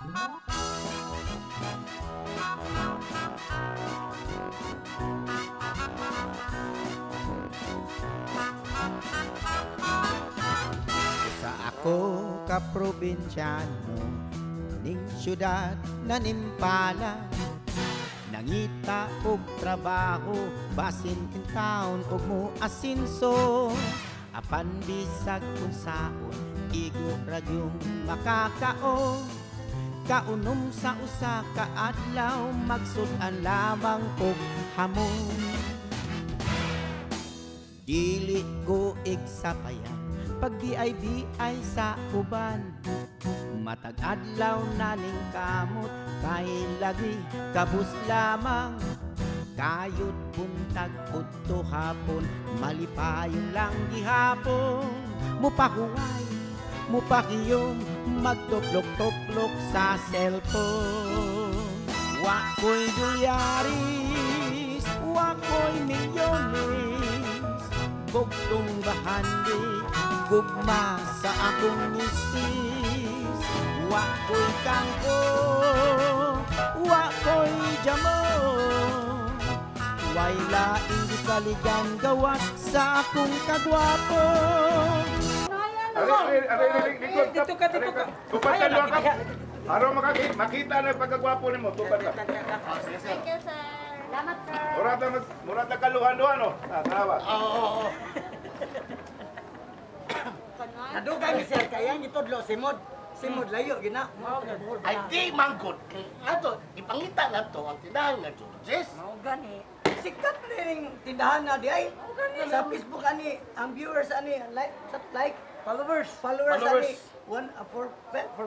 Sa ako ka probinsyano ning syudad na nimpala, nangita og trabaho basin in town og mo asinso, apan bisag unsaon igo ra gyung makakaon. Kaunom sa usa ka adlaw magsud-an lamang og hamon. Dili ko igsapayan pag BIBI sa uban, matag adlaw naning kamot kay lagi kabus lamang. Kayod buntag udto hapon malipayon lang gihapon, mupahuway mupakiyom magtuplok-tuplok sa cellphone. Wa ko'y dolyaris, wa ko'y milyones, bugtong bahandi gugma sa akong misis. Wa ko'y kangko, wa ko'y jamon, way laing gisaligan gawas sa akong kagwapo. Dito ka, dito ka. Tupad ka, ka. Araw makita na pagkagwapo nimo, tupad ka. Thank you, sir. Salamat, sir. Murata kaluhan-luhan, no? Ah, tanawa. Oo, oo. Nadugay ni sir, kaya ang gitudlo, simod. Simod layo, gina. Ay, di manggod. Ato, ipangita na to ang tindahan nga Georges. Mao gani. Sikat na rin tindahan na di ay. Sa Facebook ani, ang viewers ani, like, like followers. Followers ani, 4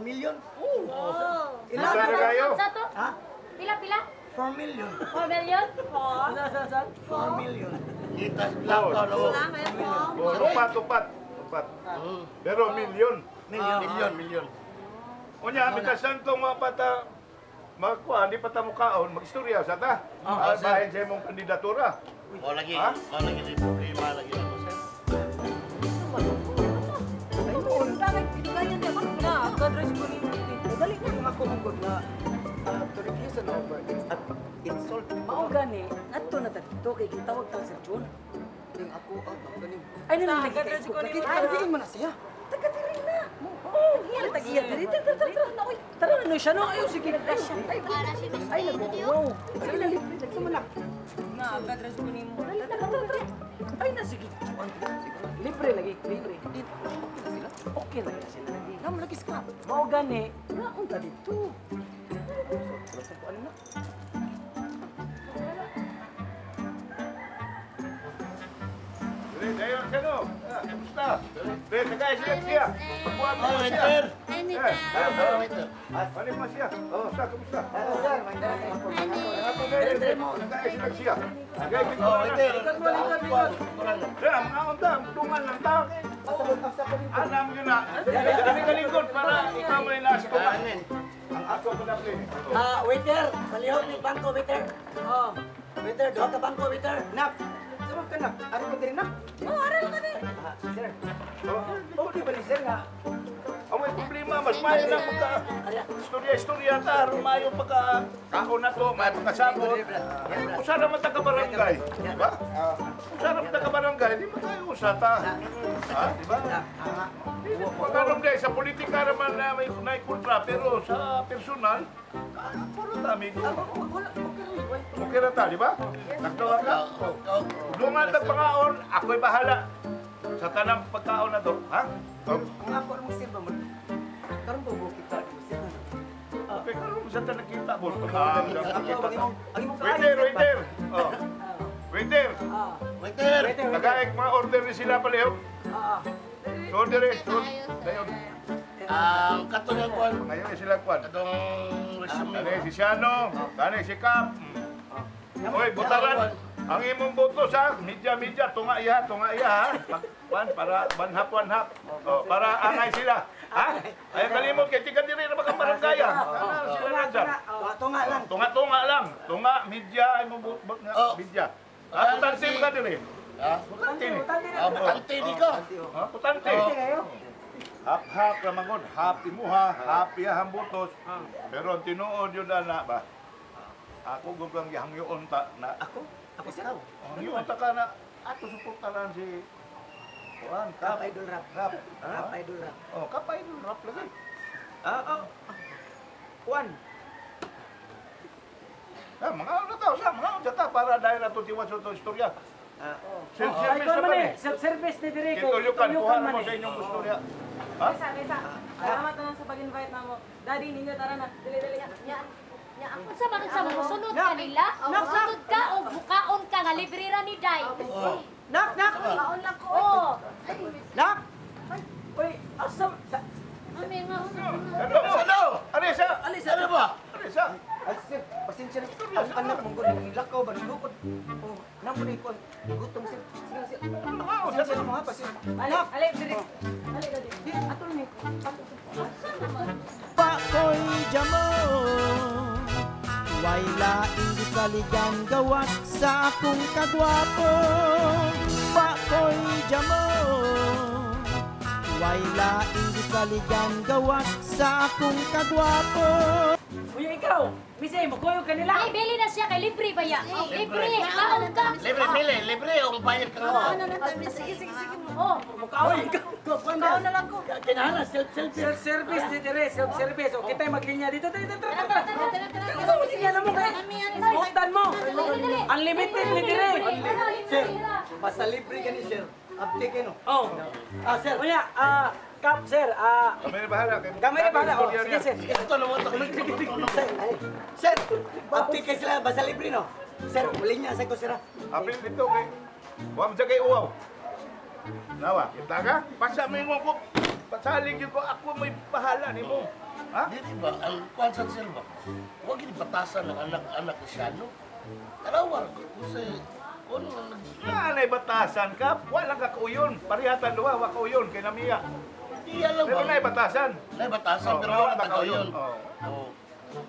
million. Oh. Ilan na kayo? Sa to? Ha? Pila, pila? 4 million. 4 million? 4 million. Itas lang to, no? Oh, tupat, tupat. Tupat. Pero million. Million, million. Unya, mitasan tong mga pata, magkuha, di pa ta mukaon, mag-istorya sa ta. Oh, sir. Bahin sa imong kandidatura. O lagi, Ha? o lagi di problema lagi ako, sir. Na, kadres ko ni Dali na kung ako mong na to refuse an offer, it's an insult. Mao gani, adto na ta dito kay gitawag ta Sir Jun. Ning ako, ganing. Ay, nang lagi kay ko. Lagi, lagi mo na siya. Taga diri na. Oh, iya tag iya diri. Tara, tara, tara. Oy, tara na no siya no. Ayo sige. Ay, nag-wow. Sige na libre. Sama na. Na, kadres ko nimo. Tara, tara, tara. Ay na sige. Libre lagi, libre. Okay lagi na sila. Namo lagi scrap. Mao gani, naon ta dito. Ano na? Dali, dayon siya, no? Ah, kamusta? Dali, tagay siya siya. Pagkuha mo Oh, siya. waiter. Hi, Eh, Nita. dayon, dayon. Ano mo siya? Oh, sa, kamusta? Sir, may dala kayo. Tagay tagay sila siya. Tagay, Oh, waiter. Kaya, mga unta, dungan lang ta. Anam yun na. Dali ka lingkod para ikaw may nasa ko. Ang ako ko na, please. Ah, waiter, palihog ni bangko, waiter. Oh. Waiter, duha ka bangko, waiter. Nak, sabab ka nak. Aral ko diri nak. Oh, aral ka din. Ah, sir. Oh, di ba ni sir nga? Ang may problema, mas mayo na pagka istorya-istorya ta, aron mayo pagka kaon na to, may pagkasabot. Usa naman ta ka barangay, di ba? Usa naman ta ka barangay, di ba tayo usa ta? Ha, di ba? Pagkaroon din, sa politika naman na may kontra, pero sa personal, puro ta, amigo. Okay na ta, di ba? Nagtawa ka? Dungan ta pangaon, ako'y bahala. Sa tanang pagkaon na to, ha? Ang ako anong sir ba mo? Karon ba mo kita di sir? Okay, karon sa tanang kita, boss. Ang imong Waiter, waiter. Oh. Waiter. Waiter. Tagaek mga order ni sila pala. Order eh. Dayon. Ang katong kwan. Ngayon sila kwan. Katong resume. Kani si Siano, kani si Kap. Oy, butaran. Ang imong boto sa media-media, tunga iya ha. Pan para one half, one half. Oh, para angay sila. Ha? Ay kalimot kay tiga diri ra ba barangay ah. Sila na dyan. Tunga lang. Tunga-tunga lang. Tunga media ay mo media. Ah, putante ka diri. Ha? Putante ni. Ah, putante di ko. Ha, putante. Hap-hap ramangod, hap imuha, hap iyahang butos. Pero ang tinuod yun na ba? Ako gugang gihangyoon ta na. Ako? Ako sir. Hangyoon ta ka na ato suportaran si Kuan, Kap Idol Rap. Rap. Kap Idol Rap. Oh, Kap Idol Rap lagi. Kuan. Ah, mga ano ta, sa mga ano ta para dahil ato tiwas sa istorya. Self-service Ay, na ba ni? Self-service ni dire kay. Kitulyokan, kuha mo sa inyong istorya. Ha? Kesa, kesa. Salamat na lang sa pag-invite na mo. Daddy, ninyo, tara na. Dali, dali. Nya, nya ako sa man sa musunod kanila. Musunod ka o bukaon ka nga libre ra ni Day. Nak, nak. Kaon lang ko. Oh. Nak. Uy, asa sa Ami nga. Ano? Ano? Arisa! Alisa. Ano ba? Arisa! Ay, sir, pasensya na. Ang anak mong gulo, lakaw ba, nulukod. Oh, nang mo na ikuan. Gutom, sir. Sige na, sir. Pasensya na mo ha, pasensya. Ali, ali, dali. Ali, dali. Di, atol ni. Pakoy jamo way laing gisaligan gawas sa akong kagwapo. Pakoy jamo way laing gisaligan gawas sa akong kagwapo. Uy, ikaw, Misay, mukuyo kanila. Ay, bili na siya kay libre ba ya? Oh, libre. Kaon ka. Libre, pili, libre, ang bayad ka nga. Sige, sige, sige. Oh, Mukaon ka. Kaon na lang ko. Kinahanglan, self-service. Self-service ni dire, self-service. O kita maglinya dito. Dali, dali, tara, tara. tara, tara, tara. Sige na mo kay. Buhtan mo. Unlimited ni dire. Sir, basta libre ka ni sir. Uptake no. Oh. Ah, sir. Unya, Kap, sir. Kami na bahala. Kami na bahala. Oh, sige, sir. Ito naman ito. Sir, ay, sir, uptake kayo sila, basta libre no. Sir, uli niya sa ko sir. Apil dito kay. Huwag mo siya kay uwaw. Nawa, kita ka? Pasa mo yung ko. Pasalig yun ko, ako may bahala ni mo. Ha? Di ba, ang kwan sa silba, huwag batasan ng anak-anak ni Shano. Tarawar ko kasi, kung ano Nga, batasan ka, walang kakauyon. Parihatan duwa, wakauyon, kay namiya. Di alam Pero ba? na'y batasan. Na'y batasan, pero wala wala kakauyon. Oo. Oo.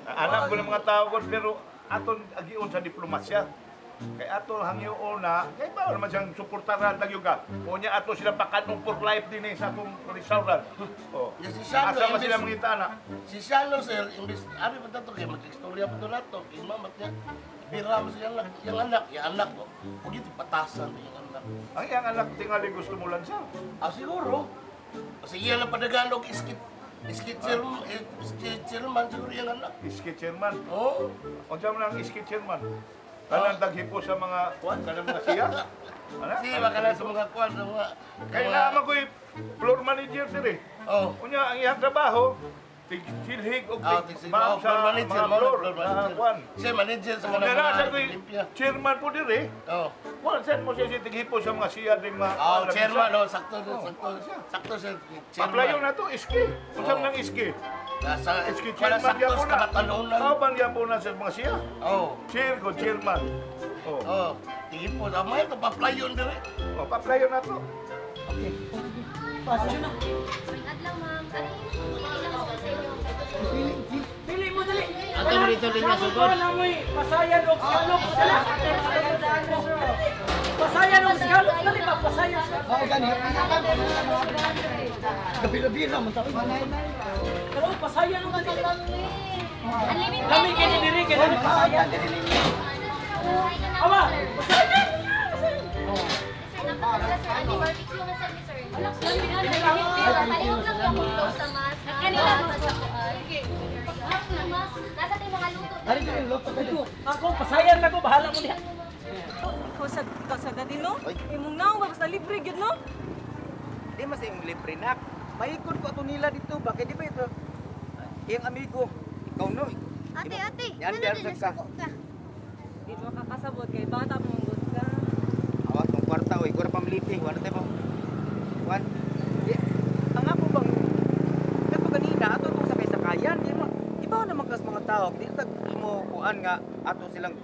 Alam ko ng mga tao ko, pero aton agion sa diplomasya. Kay ato hangyoon na, kay ba naman siyang suportaran tagyo ka. O niya ato sila pakanong for life din eh sa akong restaurant. Oh. Ya, si Shano, Asa man sila mangita na. Si Shano, sir, imbis, ari pa tato, kay mag-istorya pa to nato, kay mamat niya, bira mo siya yung anak, yung anak ko. Huwag ito batasan yung anak. Ang iyang anak tingali gusto mo lang siya. Ah, siguro. Kasi iyan ang padagalog, iskit chairman siguro yung anak. Iskit chairman. Oo. Unsa man ang iskit chairman? Kanang taghipo sa mga kuan, kanang mga siya. Ana? Siya ba kanang sa mga kuan, sa mga... Kaya naman ko'y floor manager diri. Oo. Unya ang iyang trabaho, tigsilhig og tig floor manager, mga floor, kuan. Siya manager sa mga Unya na siya ko'y chairman po diri. Oo. Kuan saan mo siya tighipo sa mga siya ding mga... Oo, chairman, oh, sakto, sakto. Sakto siya, chairman. Paplayo na to, iski. Unsa man ang iski? Nasa iski wala chairman sakto gyapon sa na. kabatanonan. Kauban gyapon na sa mga siya. Oo. Chair ko, chairman. Oo. Oo. Tingin po, sa mga ito, paplayon diri. Oh, paplayo na to. Okay. Pasa. May adlaw, ma'am. Ano yung sa inyo? Pili mo dali. Ato mo dito linya sugod. Pasayan og scallop. Pasayan og scallop dali ba? Pasayan. Oo, gani. Gabi-gabi na man tao. Pero pasayan og scallop. Unlimited. Lami kini diri kay dali pasayan. Awa, pasayan. Barbecue man sa sir. Palihog lang yung close sa mas. Kanila sa mas. Nasa tayo mga luto. Ari diri luto diri. Ako pasayan na ko bahala mo diha. Ikaw sa daddy, no? Imong naong ba basta libre gyud, no? Di mas imong libre nak. Maikon ko ato nila dito ba kay di ba ito? Iyang amigo, ikaw no. Ate, ate. Yan, Ano yan, din sa nasuko ka? Di mo kakasabot kay bata pa mong ka. Awas mong kwarta oy, kura pamlipi, wala tayo mo. Wan. Di, ang ako bang kato kanina ato tong sakay-sakayan, di mo ibaw naman kas mga tao, di tag mo kuan nga ato silang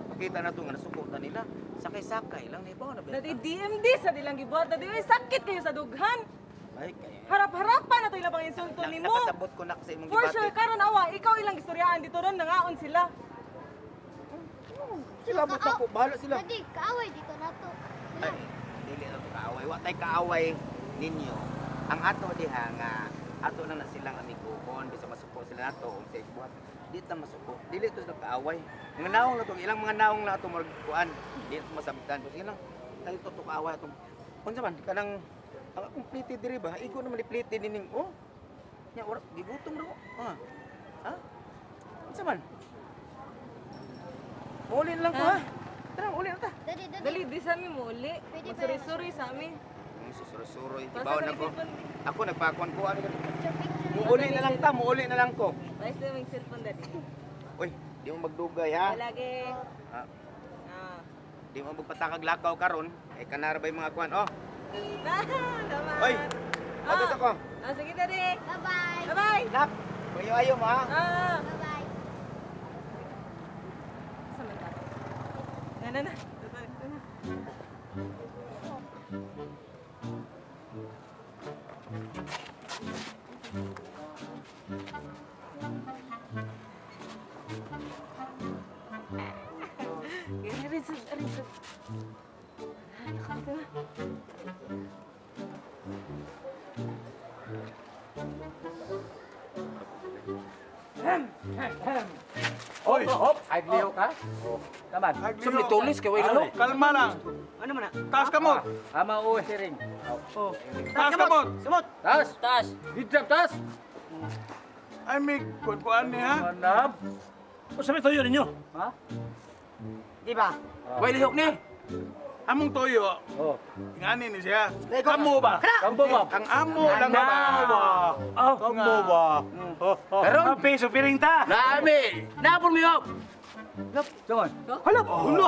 pakita na to nga nasuko ta nila. Sakay-sakay lang ibaw na ba? Daddy, DMD sa dilang gibuhat. Daddy, oy, sakit kayo sa dughan. Ay kay. Harap-harapan na to ilang pang insulto nimo. Nakasabot ko nak sa imong For gibati. sure, karon awa, ikaw ilang istoryaan dito ron, nangaon sila. Sila mo ko, bahala sila. Daddy, kaaway dito na to. Ay, dili na to kaaway. Wa tay kaaway ninyo. Ang ato diha nga ato na na silang amiguhon bisa masuko sila nato kung sa buhat. Di ta masuko. Dili to sila kaaway. Mga naong na to, ilang mga naong na ato murag kuan. Di to masabtan. Sige lang. Tayo to kaaway atong. Unsa man kanang ang akong plite diri ba? Igo naman ni plite nining oh. Nya ora gigutom ra ko. Ha. Ha? Unsa man? Uli na lang ko ha. Tara, uli na ta. Dali, dali. Dali, di sa amin mo uli. Pwede ba Magsuri-suri sa amin. Ang susuroy-suroy, Basta ibaw sa na ko. cellphone. Ako nagpakuan ko ano gani. Picture, picture. Muuli na lang ta, muuli na lang ko. Basta sa aming cellphone, dali. Uy, di mo magdugay ha. Lagi. Ah. Ah. Di mo magpatakag lakaw karon. Eh kanara ba yung mga kuan? Oh, Salamat. oy. Atos ako. Ah, sige, dali. Bye-bye. Bye-bye. Nak, ayo mo ha. Ah. Bye-bye. Sa man tato? Na, na, na. Ito na. Arisod, arisod. Nakamit na. Oy, hop, ay liyo ka. Taman. Sa tulis kay way lalo. Kalma lang. Ano man na? Taas kamot. Ama uy siring. Taas kamot. Sumot. Tas. Taas. Didap tas. Ay, may kuan-kuan ni ha. Manab. Unsa may tuyo ninyo? Ha? Di ba? Way lihok ni. Among toyo. Oh. Ngani ni siya. Kamo ba? Kambo ba? Ang amo lang ba? Oh, Kamo ba? Karon peso piring ta. Nami. Napon mi hop. Sungon. Hala, hulo.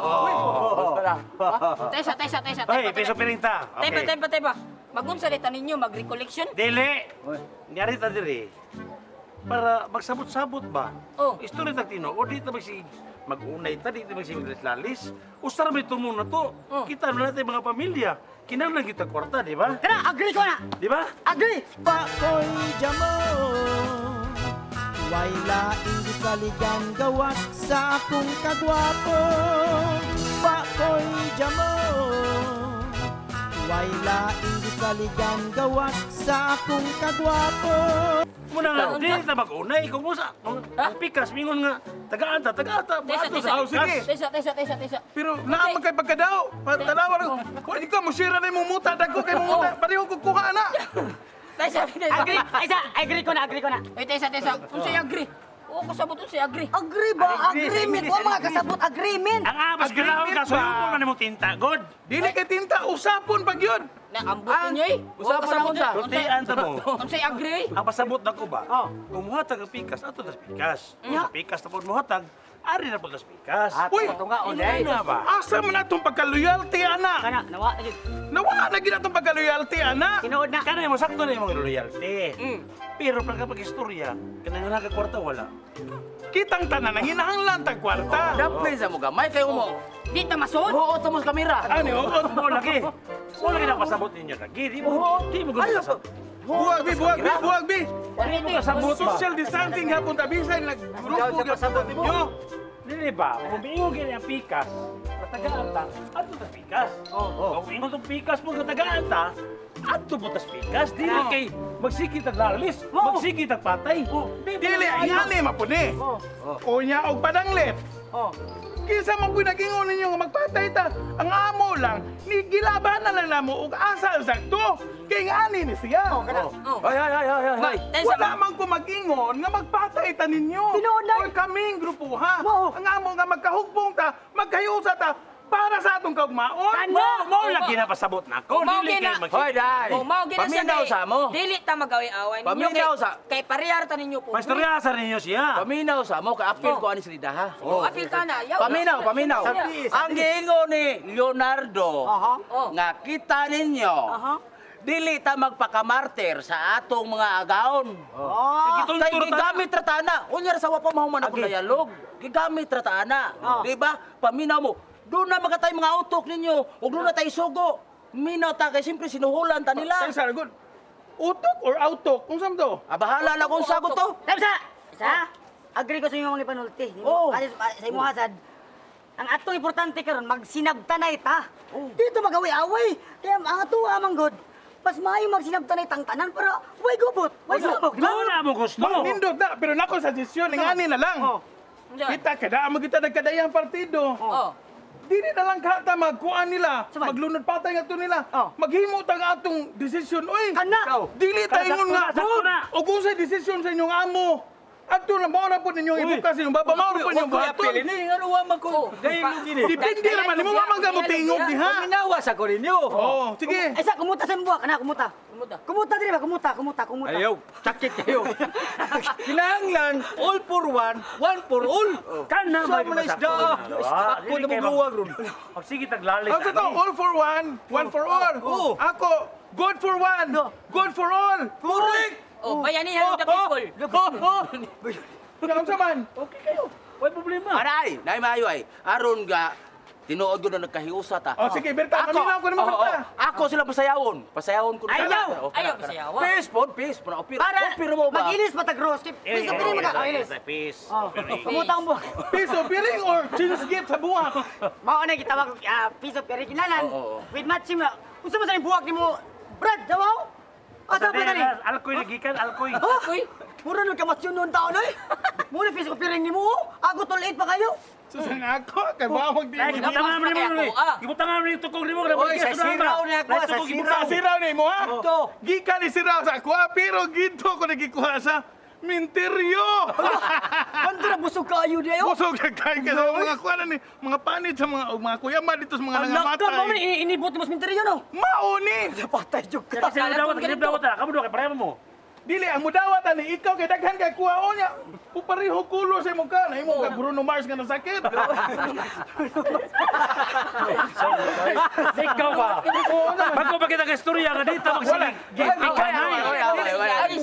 Tesa, tesa, tesa. Oy, peso piring ta. Tepa, Okay. tepa, tepa. Magunsa dita ninyo, mag-recollection? Dili. Nyari ta diri. Para magsabot-sabot ba? Oh. Istorya ta tinuod di ta magsig mag-unay ta di ta magsig lalis. Usar may tumo na to. Oh. Kita na natin mga pamilya. Kinahanglan kita kwarta, di ba? Tara, agree ko na. Di ba? Agree. Pakoy jamo Way laing gisaligan gawas sa akong kagwapo. Pakoy jamo Way laing gisaligan gawas sa akong kagwapo. Muna nga, di ta mag-unay. Kung musa, ang pikas, mingon nga, tagaan ta, tagaan ta. Tesa, Bato tesa. sa Oh, sige. Tesa, tesa, tesa, tesa. Pero naa man kay pagkadaw. Tanawa lang. Wa ka mo share na imong muta dagko kay mong muta. Pareho kog kuha na. Tesa, tesa. Agree. Isa, agree ko na, agree ko na. Uy, tesa, tesa. Unsay agree? Oo, kasabot unsay agree. Agree ba? Agreement. Wa mga kasabot agreement. Ang abas ganaon ka, suyo mo na nimong tinta. God. Dili kay tinta usapon pag yun. Na ambot ninyo eh. Oo, Usapon kasabot ang unsa. Sultian ta mo. Unsay agree? Ang pasabot na ko ba? Oh. Kung muhatag ang pikas, ato tas pikas. Kung sa pikas na po muhatag, ari na po tas pikas. Uy! Ato nga Ano na ba? Asa man atong pagka-loyalty ana? Kana, nawa na gyud. Nawa na gid atong pagka-loyalty ana. Tinuod na. Kana mo sakto na imong loyalty. Pero pag kapag istorya, kanang nga kwarta wala. Kitang tanan ang hinahanglan tag kwarta. Daplin sa mo gamay kayo mo. Di ta masud. Oo, tamos kamera. Ani oo. Mo lagi. Mo lagi na pasabot ninyo lagi. Di mo gusto kasabot. Buwag bi, buwag bi, buwag bi. Di mo kasabot ba? Social distancing hapon ta bisan naggrupo Pasabot gyud ninyo. Dili ba? Kung miingon gini ang pikas, katagaan ta, ato tas pikas. Oo. Kung miingon tong pikas mo katagaan ta, ato mo tas pikas. Dili kay magsigit ang lalis, magsigit ang patay. Dili ngani mapuni. Unya og padanglit. Oh. Kinsa man kuy nagingon ninyo nga magpatay ta. Ang amo lang ni gilabanan lang namo og asa ang sakto. Kay ngani ni siya. Ay ay ay ay ay. Tesa, Wala man ko mag-ingon nga magpatay ta ninyo. Tinuod na. Or kaming grupo ha. Mao. Ang amo nga magkahugbong ta, magkayusa ta para sa atong kaugmaon. Mo, mo lagi na pasabot na ko. Mao Dili gina- kay Hoy, dai. Oh, mao gina siya Paminaw kay- sa mo. Dili ta mag-away-away ninyo. Paminaw kay- sa- Kay parehar ta ninyo po. Pastorya sa ninyo siya. Paminaw sa mo kay apil ko ani silida ha. Oh, apil ka na. Yaw. Paminaw, paminaw. Ang giingon ni Leonardo Oh. nga kita ninyo. Dili ta magpakamartir sa atong mga agaon. Kay gigamit ra ta na. Unya ra sa wa pa mahuman akong dialog. Gigamit ra ta na. Di ba? Paminaw mo. Doon na makatay mga utok ninyo. Ug doon na tayo sugo. Minaw ta kay siyempre sinuhulan ta nila. Ay, saragod. Utok or autok? Kung saan to? Ah, bahala na kung sagot to. Tama sa. Isa. Agree ko sa imong panulti. Oh. Kasi sa imong hasad. Ang atong importante karon magsinabtanay ta. Dito magawi-away. Kaya ang ato amang god. Mas maayo magsinabtanay tang tanan para way gubot, way sabog, di ba? Doon na mo gusto. Nindot na, pero nako suggestion, ngani na lang. Kita, kada mo kita nagkadayang partido. Dili na lang kata magkuan nila, maglunod patay nga to nila. Maghimo ta nga atong desisyon, oy. Kana. Dili ta ingon nga. O kung sa desisyon sa inyong amo. Adto na mao na po ninyong ibukas inyong baba, mao na po ninyong buhaton. Ni ngano wa man ko. Dahil gini. Depende ra man nimo wa man ka mo tingog diha. Paminawa sa ko ninyo. Oo, sige. Ay sa kumuta sa imong kana kumuta. Kumuta diri ba kumuta. Ayaw, sakit kayo. Kinahanglan all for one, one for all. Kana ba man isda. Ako na magluwag ron. Sige taglalis. Ang totoo, all for one, one for all. Ako, good for one, good for all. Correct. Oh, bayanihan the people. Unsa man? Okay kayo. Way problema. Aray, nay maayo ay. Aron ga tinuod ko na nagkahiusa ta. Oh, sige, Berta, kaminaw ko nimo Berta. Ako sila pasayawon. Pasayawon ko. Ayaw! Ayaw pasayawon. Peace pod, peace. Para mag-ilis patagros. Peace of piring maga. Ilis. Peace. Kumuta ang buwak. Peace of piring or change gift sa buwak. Mao na gitawag peace of piring kinahanglan. With matching unsa man sa buwak nimo? Brad, dawaw? Asa pa dali? Alkoy nagikan, alkoy. Alkoy. Mura nang kamatyon noon taon oy. Mura peace of piring nimo. Ako tulit pa kayo. Susang ako, kay bawag di mo. Ibutangan mo nimo. Ibutangan mo nimo tukong nimo. Oy, sa siraw ni ako, sa siraw. Sa siraw nimo ha? Gikan ni siraw sa ako, pero gito ko nagikuha sa minteryo. Kanto na busog kayo di ayo. Busog na kayo kasi mga kuha na ni mga panit sa mga kuya ma dito sa mga nangamatay. Anak ka, inibot mo sa minteryo no? Mauni! Patay jud ka. Kasi dawat dawat ta, kamo do kay pareho mo. Dili ang mudawat ani ikaw kay daghan kay kuhaon niya. Pupareho kulo sa imong ka, nahimo ka Bruno Mars nga nasakit. Ikaw ba? Bago ba kita ka istorya nga dito magsilig?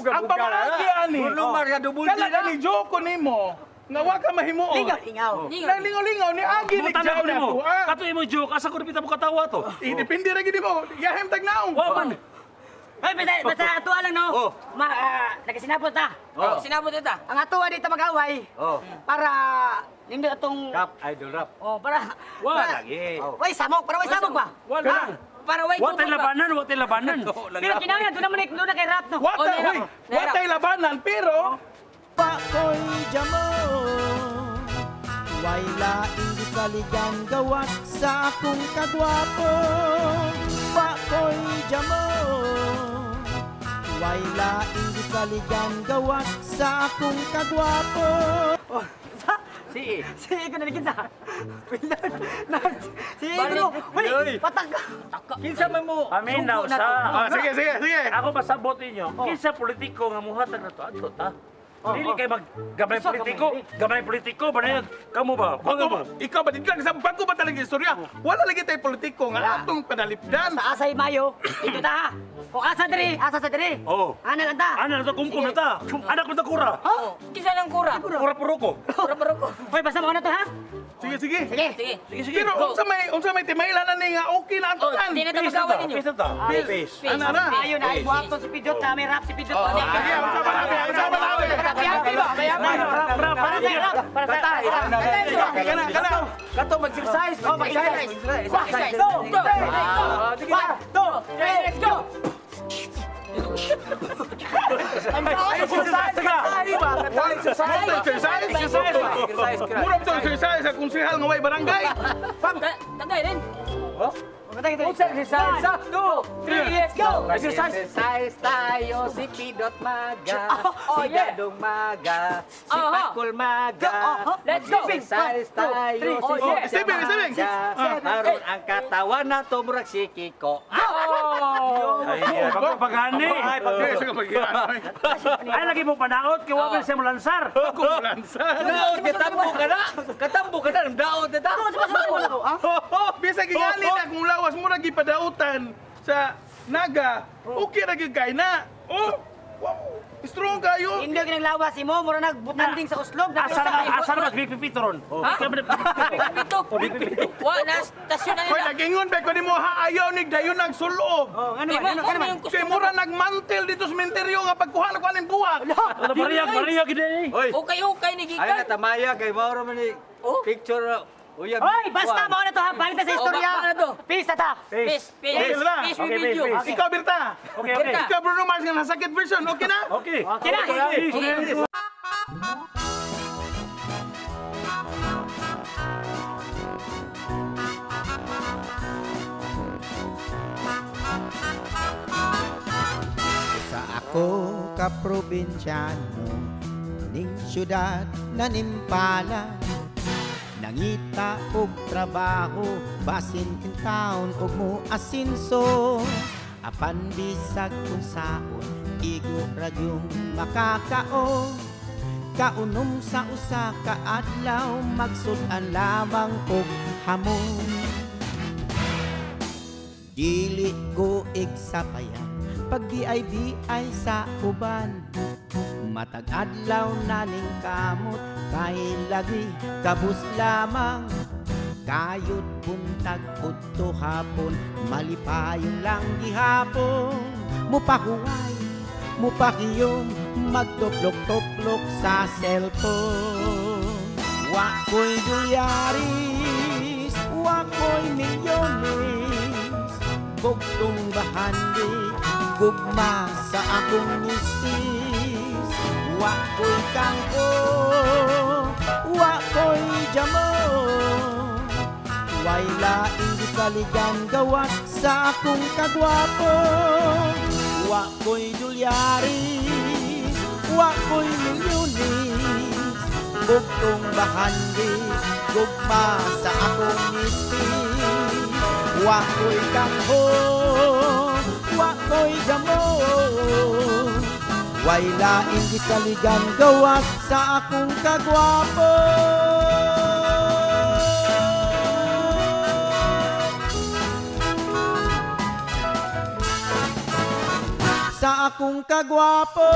Ang pamalagi ani. Bruno Mars nga double D na. Kala ni Joko nimo nga wa ka mahimuon. Lingaw-lingaw. Naglingaw-lingaw ni agi ni Jao na to. Kato imo joke asa ko dipita mo katawa to. Depende ra gid mo. Yahem tag naong. Wa man. Hoy, basta ato lang no. Nagasinabot ta. Sinabot ta. Ang ato dito mag-away. Para nindot atong rap idol rap. Oh, para wa lagi. Way samok, para way samok ba? Wala. Para way wa tay labanan, wa tay labanan. Pero kinahanglan doon naman doon na kay rap no. Wa tay labanan pero pakoy jamo. Way laing gisaligan gawas sa akong kagwapo. Pakoy jamo. Way laing gisaligan gawas sa akong kagwapo. Si ko na kinsa. Si ko. Uy, patag. Kinsa man mo? Paminaw sa. Sige, sige. Ako pasabot ninyo. Kinsa politiko nga muhatag na to adto ta. Dili kay mag gamay politiko, ba kamo ba? Bago ba? Ikaw ba dito lang sa bago ba talaga istorya? Wala lagi tay politiko nga atong padalipdan. Sa asay mayo, dito ta ha. Kung asa diri, asa sa diri. Oh. Ana lang ta. Ana lang ta kumkum na ta. Anak mo ta kura. Kinsa lang kura? Kura puruko. Kura puruko. Hoy, basta mo na to ha. Sige, sige. Sige. Sige. Pero unsa may timaylan ani nga okay na ang tanan. Di na ta magawa ninyo. Peace ta. Peace. Ana ra. Ayo na ibuhaton si Pidot ta, may rap si Pidot. Sige, unsa ba nabi? Unsa ba nabi? Para sa rap, para sa Kana. Kato mag-exercise. Oh, mag-exercise. 1, 2, 3, 1, 2, 3, let's go. Exercise Exercise. Mura ba exercise sa konsehal nga way barangay? Tagay rin. Exercise. 1, 2, 3, let's go! Exercise. Exercise tayo, si Pidot Maga, si Dadong Maga, si Pakul Maga. Let's go! Exercise tayo, si Steven, Steven. Aron ang katawan na to, murag si Kiko. Ay, pagpagani. Ay, lagi mo panaot, kay wabel siya mulansar. Ako mulansar. Daot, katambo ka na. Katambo ka na, daot na ta. Bisa gingali na kung lawas mo lagi padautan sa Naga, okay ra gyud kay na. Oh, wow, strong kayo. Hindi ginang lawas imo, mura nagbutanding sa uslob. Asa na mas big pipito ron? Ha? Big pipito? Wa na stasyon na Hoy, nila. nagingon ba ko nimo ha ayaw ni dayon nagsulob. Oh, ngano man, ngano man. Kay mura nagmantel dito sa menteryo nga pagkuha na ko aning buwak. Bariyag, bariyag gid eh. Okay, okay ni Ay gikan. na tamaya kay mauro man ni picture. Oy, basta mo na to ha. Balik na sa istorya. Peace na ta. Peace, peace. Okay na. Peace, Okay, we video. peace, peace. Ikaw, Berta. Okay, okay. Ikaw, Bruno Mars, nga nasakit version. Okay na? Okay. Okay na. Peace, peace. Sa ako ka probinsyano ning syudad na nimpala, nangita og trabaho basin in town og mo asinso, apan bisag unsaon igo ra gyung makakaon, kaunom sa usa ka adlaw magsud-an lamang og hamon. Dili ko igsapayan pag di ay sa uban, matag adlaw na ning kamot kay lagi kabus lamang, kayod buntag udto hapon malipayon lang gihapon, mupahuway mupakiyom magtuplok-tuplok sa cellphone. Wa ko'y dolyaris, wa ko'y milyones, bugtong bahandi gugma sa akong misis. Wa ko'y kangko, wa ko'y jamo, way laing gisaligan gawas sa akong kagwapo. Wa ko'y dolyaris, wa ko'y milyones, bugtong bahandi gugma sa akong misis. Wa ko'y kangho, wa ko'y damo, way laing gisaligan gawas sa akong kagwapo. Sa akong kagwapo.